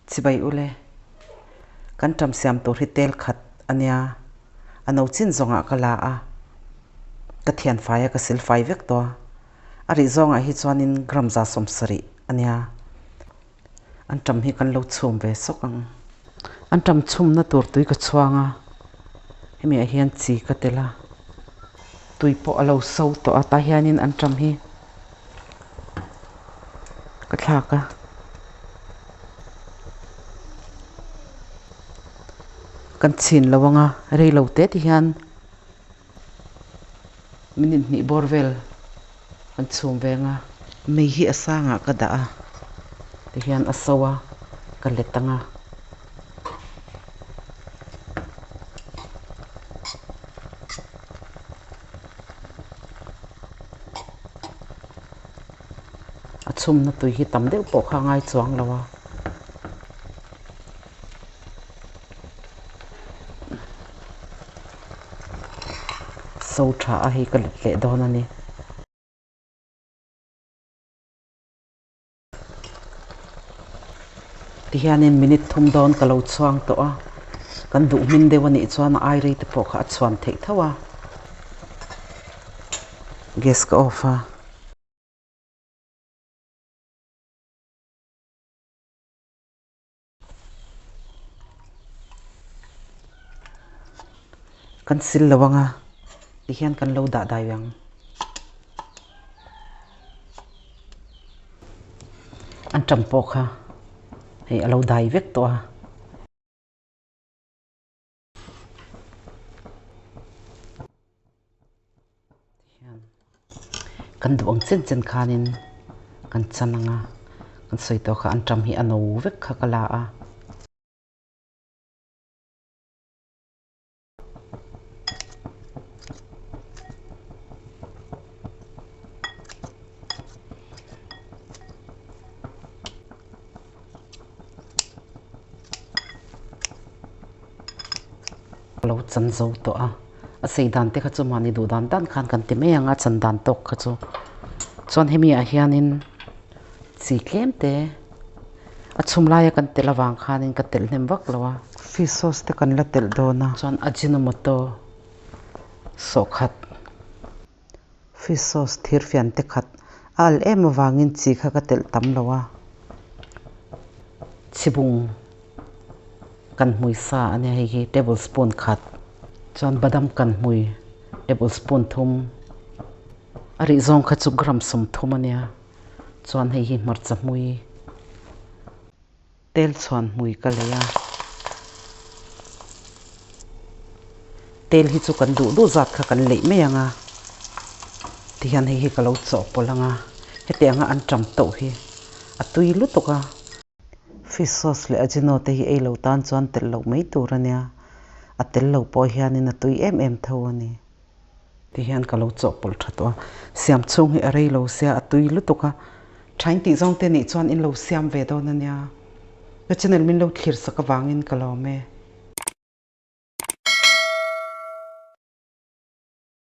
Chibai ule, kan ṭam siam tur hi tel khat a nia, a no chin zawngah ka la a, ka thian fai a ka sil fai vek tawh a, a rih zawngah hi chuanin gram 170 a nia, an ṭam hi kan lo chhum ve sawk ang. An ṭam chhumna tur tui ka chhuang a, hemi ah hian chi ka tel a, tui pawh a lo so tawh a, tah hianin an ṭam hi ka thlak a. Kan chhin lo anga rei lo te ti hian minute hnih bawr vel kan chhum ve anga. Mei hi a sangah ka dah a ti hian a so a ka let anga. A chhumna tui hi tam deuh pawh kha a ngai chuang lo a. So tha a hei ka let leh dawn a ni. Tihianin minute thum dawn ka lo chhuang tawh a, kan duh hmin deuh a nih chuan a ai rei te pawh kha a chhuan theih tho a. Gas ka off a. Kan sil lo anga tihian kan lo dah dai ang. An ṭam pawh kha hei a lo dai vek tawh a. Kan duh ang chen chen khanin kan chan ang a, kan sawi tawh kha an ṭam hi a no vek kha ka la a. Ka lo chan zo tawh a, a sei dan te kha chu mahni duh dan dan khan kan ti mai ang a chan dan tawk kha chu. Chuan hemi ah hianin chi tlem te a chhum laia kan telh avang khanin ka telh hnem vak lo a. Fish sauce te kan la telh dawn a. Chuan ajinomoto sawhkhat fish sauce thir fian te khat a al em avangin chi kha ka telh tam lo a. Chhibung kan hmui sa a nia hei hi table spoon khat chuan badam kan hmui table spoon thum a rih zawng kha chu gram 30 a nia chuan hei hi hmarcha hmui tel chhuan hmui ka lei a tel hi chu kan duh duh zat kha kan leih mai ang a tihian hei hi ka lo chawhpawlh ang a hetiang a an ṭam tawh hi a tui lutuk a. Fish sauce leh ajino te hi ei lo tan chuan telh loh mai tur a nia, a tel lo pawh hianin a tui em em tho a ni. Tihian ka lo chawhpawlh tha tawh a, siam chhung hi a rei lo sia a tui lutuk a, thain tih zawng te nih chuan in lo siam ve dawn a nia. Ka channel min lo thlir sak avangin ka lawm e.